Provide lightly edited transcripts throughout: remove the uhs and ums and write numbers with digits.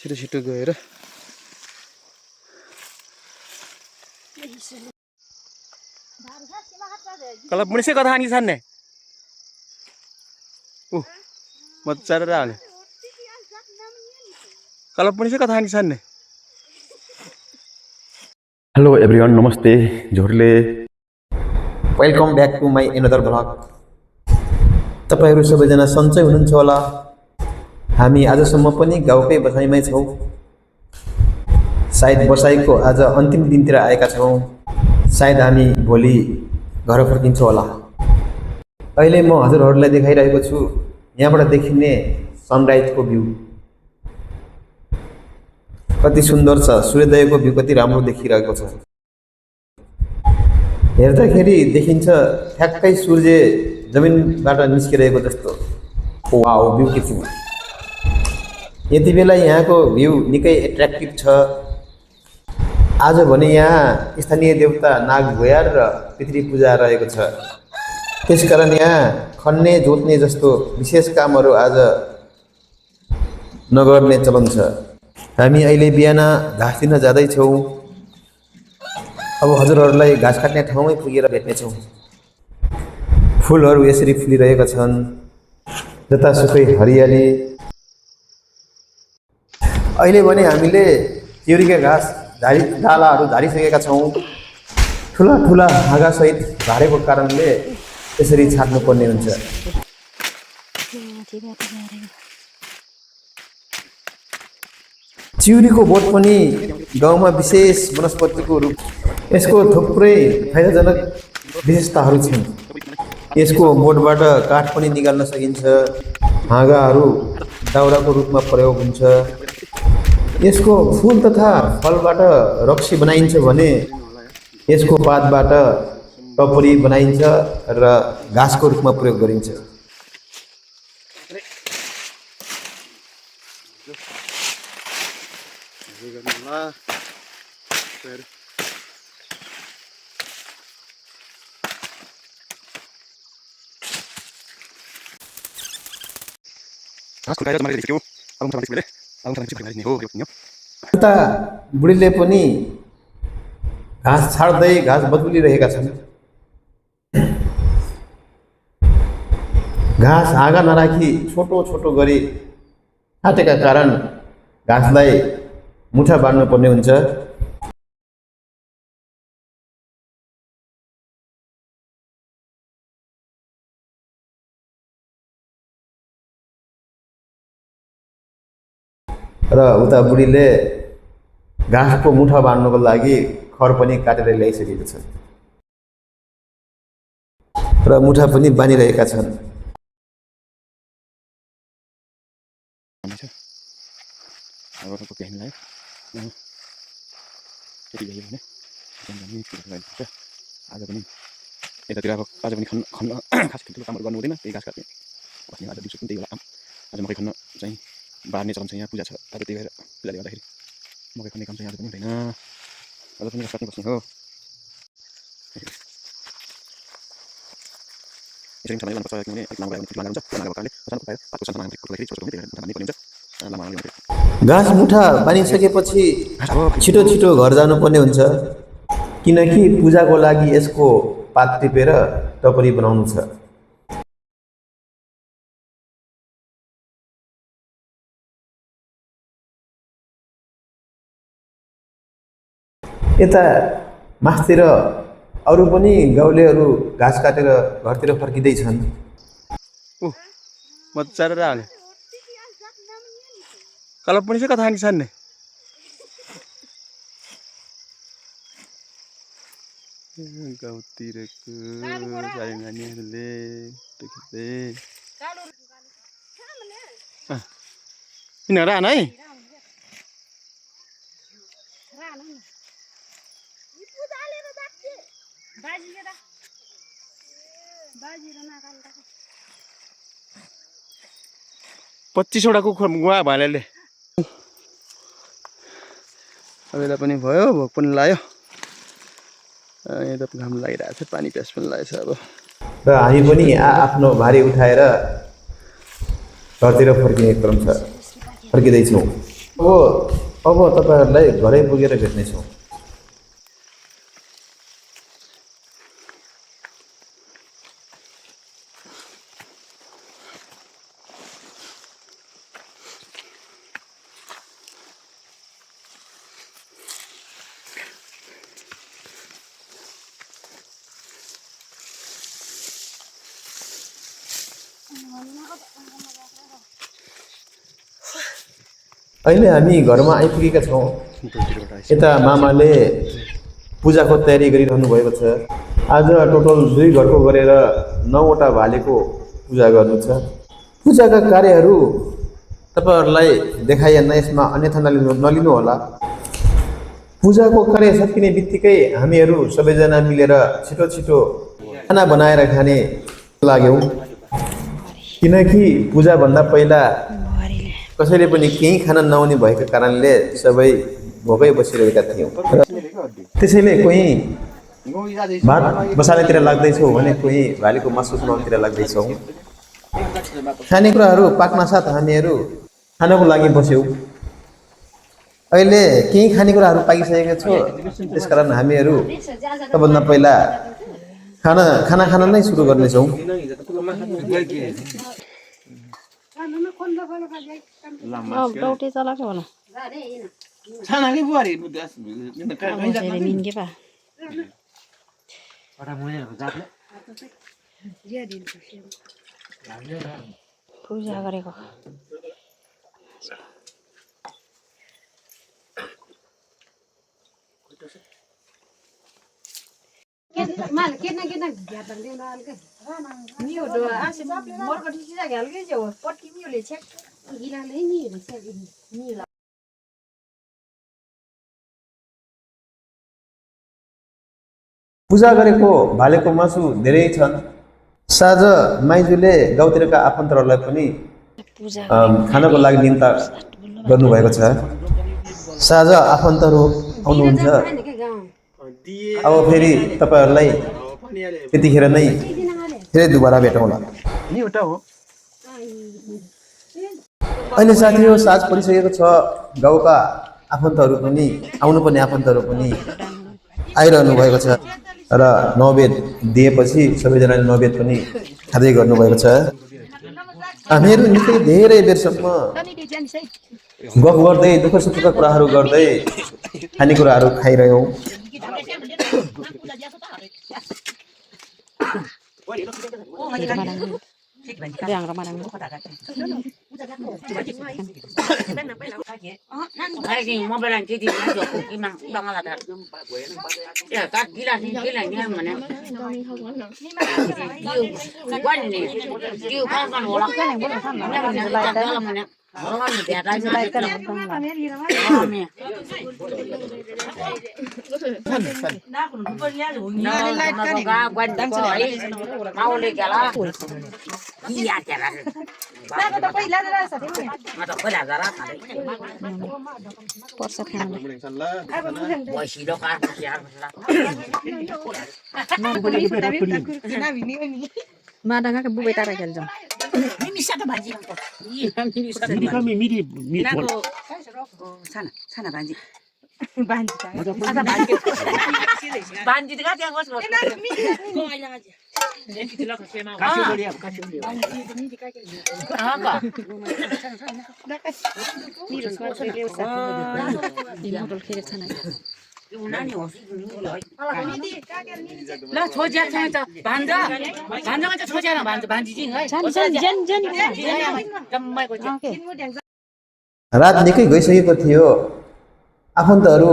छिटो छिटो गएर kalau punisnya kata hani sana. Macara dah. Kalau punisnya kata hani sana. Hello everyone, namaste. Jorle. Welcome back to my another vlog. तपाईहरु सबैजना सन्चै हुनुहुन्छ होला। हामी आजसम्म पनि गाउँकै बसाइमै छौं। सायद बसाइको आज अन्तिम दिनतिर आएका छौं। सायद हामी भोलि घर फर्किन्छौं होला। अहिले म हजुरहरुलाई देखाइरहेको छु यहाँबाट देखिने सनराइजको भ्यू। कति सुन्दर छ, सूर्योदयको भ्यू कति राम्रो देखिरहेको छ। हेर्दाखेरि देखिन्छ ठ्याक्कै सूर्य जमिनबाट निस्किरहेको जस्तो। Wow, beautiful. यति बेला यहाँको भ्यू निकै एट्र्याक्टिभ छ। आज भने यहाँ स्थानीय देवता नाग भोयार र पितृ पूजा रहेको छ। त्यसकारण यहाँ खन्ने जोत्ने जस्तो विशेष कामहरू आज नगर्ने चलन छ। हामी अहिले बिहान घाँस दिन जाँदै छौं। अब हजुरहरुलाई घाँस काट्ने ठाउँमै पुगेर भेट्ने छौं। फूलहरू यसरी फुलिरहेका छन्, जतासुकै हरियाली। अहिले भने हामीले चिउरीका घाँस डालाहरू झारिसकेका छौं। ठुला ठुला हाँगा सहित झारेको कारणले यसरी छाड्नु पर्ने हुन्छ। चिउरीको बोट पनि गाउँमा विशेष वनस्पतिको रूप। यसको थुप्रै फाइदाजनक विशेषताहरू छन्। यसको बोटबाट काठ पनि निकाल्न सकिन्छ। हाँगाहरू दाउराको रूपमा प्रयोग हुन्छ। यसको फूल तथा फलबाट रक्सी बनाइन्छ भने यसको पातबाट टपरी बनाइन्छ र घाँसको रूपमा प्रयोग गरिन्छ। उता बुढीले पनि घाँस छाड्दै घाँस बदुलिरहेका छन्। घाँस हाँगा नराखी छोटो छोटो गरी काटेका कारण घाँसलाई मुठा बाँड्नु पर्ने हुन्छ। र उता बुढीले घाँसको मुठा बाँड्नको लागि खर पनि काटेर ल्याइसकेको छ र मुठा पनि बाँधिरहेका छन्। आज पनि यतातिर अब आज पनि खन्न खास ठुलो कामहरू गर्नु हुँदैन। त्यही घाँस काट्ने बस्ने। आज दिउँसो पनि त्यही होला। आज मकै खन्न चाहिँ बार्ने चलन छ। यहाँ पूजा छ आज, त्यही भएर पूजाले गर्दाखेरि मकै खन्ने काम चाहिँ आज पनि हुँदैन। आज पनि घाँस काट्ने बस्ने हो। यसरी सबैले मनपर्छ किनभने अलिक लामो हुन्छ। लामो कारणले अचानक उठाएर पातको सानो माग्ने फुल गरी छोटो पनि त्यही भएर भन्ने पर्ने हुन्छ। लामो लामो घाँस मुठा बाँधिसकेपछि छिटो छिटो घर जानुपर्ने हुन्छ, किनकि पूजाको लागि यसको पात टिपेर टपरी बनाउनु छ। यता मासतिर अरू पनि गाउँलेहरू घाँस काटेर घरतिर फर्किँदै छन्। मजाले राले kalau punisnya kata hani sana. Gautir ke sayangannya le deh. Ini ada anai. पच्चीस वटा को गुवा भालेले सबैलाई पनि भयो, भोक पनि लाग्यो। यहाँ त घाम लागिरहेको छ, पानी प्यास पनि लागेछ। अब र हामी पनि आफ्नो भारी उठाएर घरतिर फर्किँदैछौँ। अब तपाईँहरूलाई घरै पुगेर भेट्नेछौँ। अहिले हामी घरमा आइपुगेका छौँ। यता मामाले पूजाको तयारी गरिरहनु भएको छ। आज टोटल 2 घरको गरेर 9वटा भालेको पूजा गर्नु छ। पूजाका कार्यहरू तपाईँहरूलाई देखाइएन, यसमा अन्यथा नलिनु होला। पूजाको कार्य सकिने बित्तिकै हामीहरू सबैजना मिलेर छिटो छिटो खाना बनाएर खाने लाग्यौँ, किनकि पूजाभन्दा पहिला कसैले पनि केही खान नहुने भएको कारणले सबै भोकै बसिरहेका थियौँ। त्यसैले कोही भात मसालातिर लाग्दैछौँ भने कोही भालेको मासु बनाउनुतिर लाग्दैछौँ। खानेकुराहरू पाक्न साथ हामीहरू खानको लागि बस्यौँ। अहिले केही खानेकुराहरू पाकिसकेको छ, त्यसकारण हामीहरू सबभन्दा पहिला खाना खान नै सुरु गर्नेछौँ। Daughter salah ke mana? Sana ke buari Min ke pa? Puja गरेको mal kena kegiatan dia nak ke Mio do asyik mor ko tisi ja gal ke jo pot ki mio le check gila ni resep ini पूजा गरेको भालेको मासु धेरै छन्। साँझ माइजूले गाउँतिरका आफन्तहरूलाई पनि puja खानको लागि निम्ता गर्नुभएको छ। साँझ आफन्तहरू आउनुहुन्छ। अब फेरि तपाईँहरूलाई त्यतिखेर नै फेरि दुबारा भेटौँला। ni uta ho अहिले साथीहरू साँझ परिसकेको छ। गाउँका आफन्तहरू पनि आउनुपर्ने आफन्तहरू पनि आइरहनु भएको छ र नैवेद दिएपछि सबैजनाले नैवेद पनि खाँदै गर्नुभएको छ। हामीहरू निकै धेरै बेरसम्म गफ गर्दै दुःख सुखका कुराहरू गर्दै खानेकुराहरू खाइरह्यौँ। yang ramadhan Lagi mobilan jadi nanti aku gimana bang ala dah. Ya kat gila ni mana. Wan ni, kiu kan orang kan yang boleh sama. Mana dalam mana. Orang ni dia dah jadi kan. Kami. Nah, wan dah koi. Mau le gala. Iya cara. Mata pula zara. porsa khana Boy sido kan siar. mada ka bu betara gal jam Mimi satu banji ko. Iya, mimi satu. miri kami miri Nako sana banji. banji Ada banji. Banji dekat yang kos. Kau aja aja. Kasih beliau. Apa? modal khire chana Unani osi. Lah soja saya banja. Banja macam soja na banji ngai. jan Kemai ko. रात निकै गइसकेको थियो। आफन्तहरू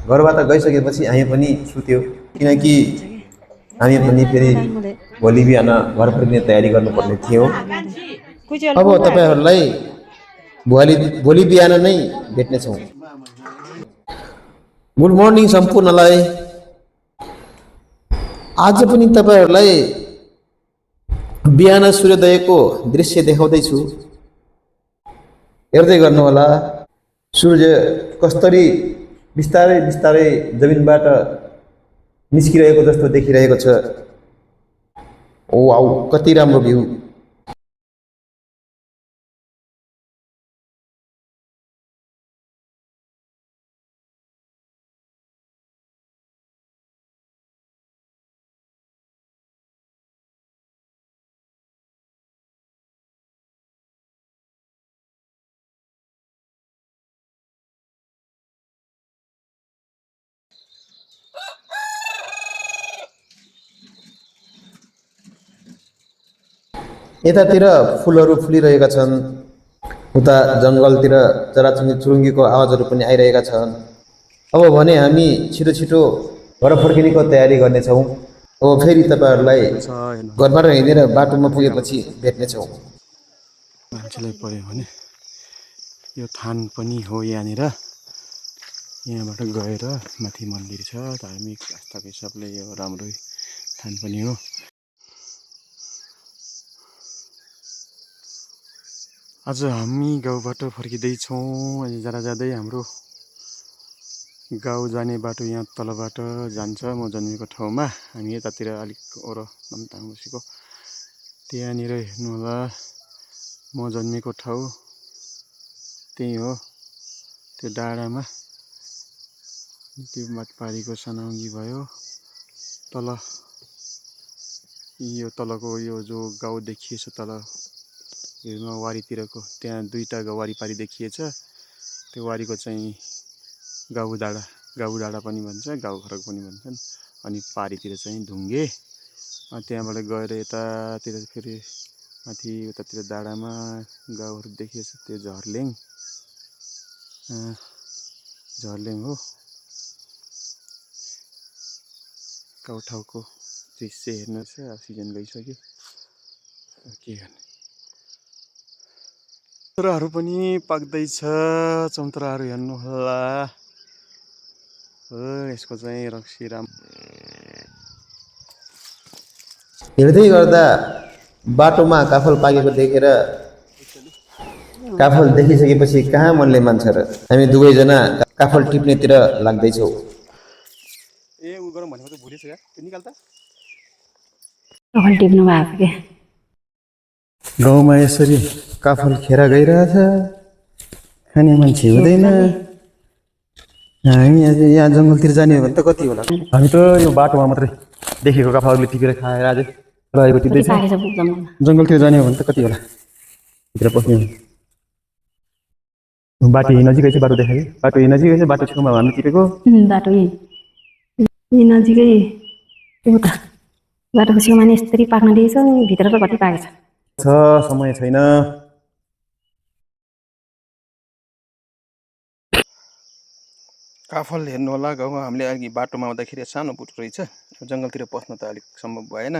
घरबाट गइसकेपछि हामी पनि सुत्यौँ, किनकि हामी पनि फेरि भोलि बिहान घर फर्किने तयारी गर्नुपर्ने थियो। अब तपाईँहरूलाई भोलि बिहान नै भेट्नेछौँ। Good morning सम्पूर्णलाई। आज पनि तपाईँहरूलाई बिहान सूर्योदयको दृश्य देखाउँदैछु, हेर्दै गर्नुहोला। सूर्य कसरी बिस्तारै बिस्तारै जमिनबाट निस्किरहेको जस्तो देखिरहेको छ। ओ वाउ, कति राम्रो भ्यू। यतातिर फुलहरू फुलिरहेका छन्, उता जङ्गलतिर चराचुरुङ्गीको आवाजहरू पनि आइरहेका छन्। अब भने हामी छिटो छिटो घर फर्किनेको तयारी गर्नेछौँ। अब फेरि तपाईँहरूलाई घरबाट हिँडेर बाटोमा पुगेपछि भेट्नेछौँ। मान्छेलाई पऱ्यो भने यो थान पनि हो यहाँनिर। यहाँबाट गएर माथि मन्दिर छ, धार्मिक आस्थाको हिसाबले यो राम्रै थान पनि हो। आज हामी गाउँबाट फर्किँदैछौँ। अनि जाँदै हाम्रो गाउँ जाने बाटो यहाँ तलबाट जान्छ म जन्मेको ठाउँमा। हामी यतातिर अलिक ओर नमताङ बसेको, त्यहाँनिर हेर्नु होला म जन्मेको ठाउँ त्यही हो। त्यो डाँडामा त्यो माटपारीको सनाउगी भयो, तल यो तलको यो जो गाउँ देखिएछ तल हेर्नु वारीतिरको, त्यहाँ दुईटा वारी देखिएछ। त्यो वारीको चाहिँ गाउँ डाँडा पनि भन्छ, गाउँ खरक पनि भन्छन्। अनि पारीतिर चाहिँ ढुङ्गे। त्यहाँबाट गएर यतातिर फेरि माथि उतातिर डाँडामा गाउँहरू देखिएछ, त्यो झर्लेङ हो। गाउँठाउँको दृश्य हेर्नुहोस्, अब सिजन गइसक्यो के गर्ने। चन्तराहरू पनि पाक्दैछ, चन्तराहरू हेर्नु होला। यसको चाहिँ रक्सीराम हिँड्दै गर्दा बाटोमा काफल पाकेको देखेर काफल देखिसकेपछि कहाँ मनले मान्छ र हामी दुवैजना काफल टिप्नेतिर लाग्दैछौँ। ए उ गरम भनेको त भुलेछ यार, त्यो निकाल त। काफल टिप्नु भएको के गाउँमा यसरी काफल खेर गइरहेछ, खाने मान्छे हुँदैन। हामी यहाँ जङ्गलतिर जाने हो भने त कति होला। हामी त यो बाटोमा मात्रै देखेको काफलले टिपेर खाएर आज रहेको टिप्दैछ। जङ्गलतिर जाने हो भने त कति होला, भित्र पस्ने बाटो यही नजिकै छ। बाटो देखायो, बाटो यही नजिकै छ। बाटो छेउमा हामी टिपेको बाटो यही नजिकै उता बाटोको छेउमा नि यस्तरी पाक्न दिएछ, भित्र त कति पाकेछ छ। समय छैन। काफल हेर्नु होला। गाउँमा हामीले अघि बाटोमा आउँदाखेरि सानो बुटो रहेछ, जङ्गलतिर पस्न त अलिक सम्भव भएन।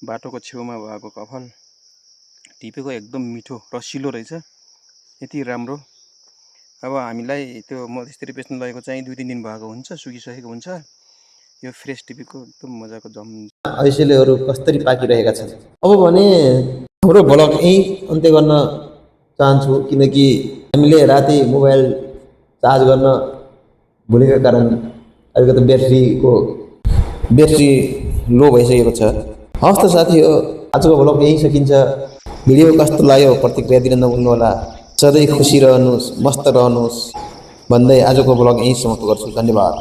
बाटोको छेउमा भएको काफल टिपेको एकदम मिठो रसिलो रहेछ, यति राम्रो। अब हामीलाई त्यो मधेसतिर बेच्न लगेको चाहिँ 2-3 दिन भएको हुन्छ, सुकिसकेको हुन्छ। यो फ्रेस टिपेको एकदम मजाको ऐसेलेहरू कसरी पाकिरहेका छन्। अब भने हाम्रो भ्लग यही अन्त्य गर्न चाहन्छु, किनकि हामीले राति मोबाइल चार्ज गर्न भुलेका कारण अलिकति ब्याट्री लो भइसकेको छ। हवस् त साथी हो, आजको भ्लग यही सकिन्छ। भिडियो कस्तो लाग्यो प्रतिक्रिया दिन नभुल्नुहोला। सधैँ खुसी रहनुहोस्, मस्त रहनुहोस् भन्दै आजको भ्लग यही समाप्त गर्छु। धन्यवाद।